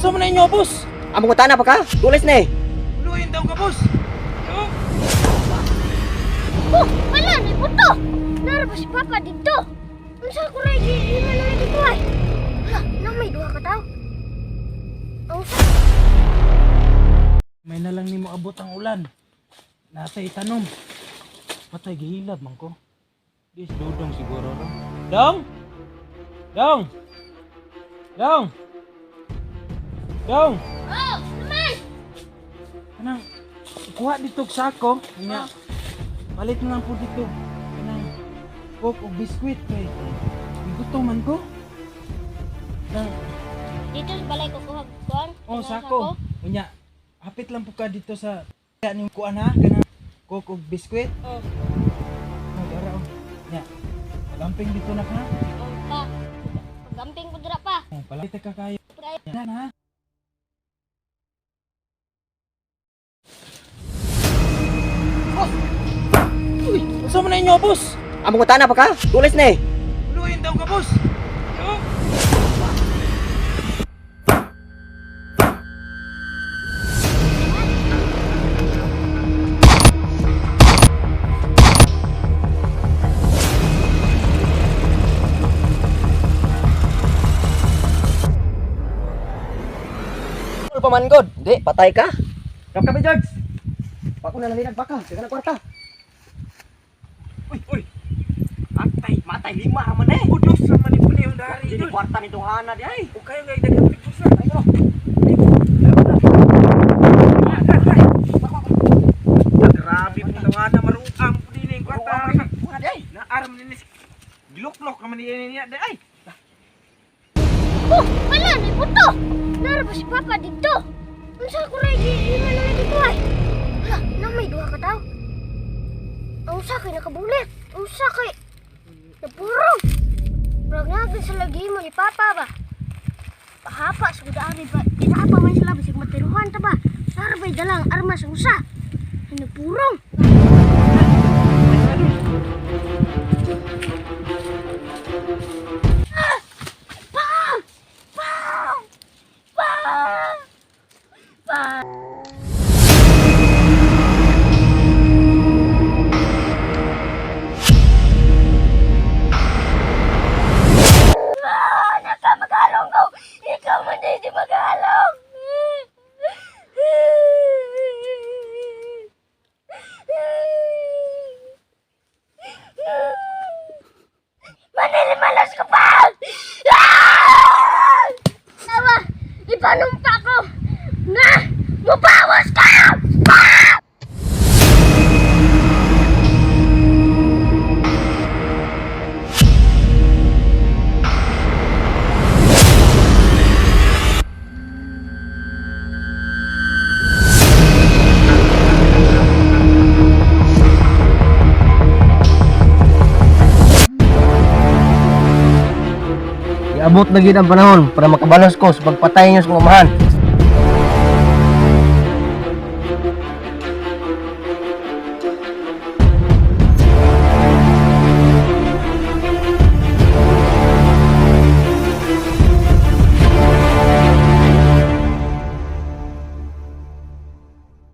Unsa man na inyo, boss? Among utana pa ka? Tulis na eh. Luin daw ka, boss. Oh. Oh, wala ni buto. Nara pa si Papa dito. Unsa ko ray gi man na dito ay. Hala, na may duha ka tawo. Ang usa. May na lang nimo abot ang ulan. Natay tanom. Patay gihilab man ko. Di si Dudong siguro ro. Dong! Dong! Dong! Dong! Oh, naman. Kanang kuha dito og sako. Nya. Palit na lang po dito. Kanang coke og biskwit kay gutom man ko. Nang Dito sa balay ko kuha kuan. oh sako. Unya hapit lang po ka dito sa ni kuan ha kanang coke og biskwit. Oh, Oh, dara oh. Nya. Magamping dito na ka. oh pa. Pagamping ko dira pa. Oh, palapit ka kayo. Pre. Na ha. Uy, unsa man na inyo, boss? Among utana pa ka? Tulis na eh. Luin daw ka, boss. Oh. Tul pa man god. Di, patay ka. Drop ka ba, George? Bako na nalinag baka. Sige na kwarta. Uy, uy. Atay, matay lima man eh. Udos sa manipuni yung dari. Di kwarta nitong hana di ay. O kayo nga daghang pigbusa. Ay ko. Grabe po tawana maruam po din yung kwarta. Kuha di ay. Naaram ni Giluklok naman niya niya di ay. Oh, wala ni buto. Nara pa si Papa dito. Unsa ko ray gi man na dito ay. Hala, na may duha ka tawo. Ang usa kay nakabulit. Ang usa kay napurong. Murag na sa lagi mo ni Papa ba. Pahapa sa kudaari ba. Kinapa man sila bisag matiruhan ta ba. Sara ba'y dalang armas ang usa. Ay, napurong. Ah! Pam! Pam! Pam! Pam! Ah, Naka magalong ko! Ikaw man din si magalong! Manilimalas ka pa! Ah! Tawa! Ipanumpa ko! Na! Mubawas ka! Ah! Iabot na gid ang panahon para makabalos ko sa pagpatay niyo sa mga umahan.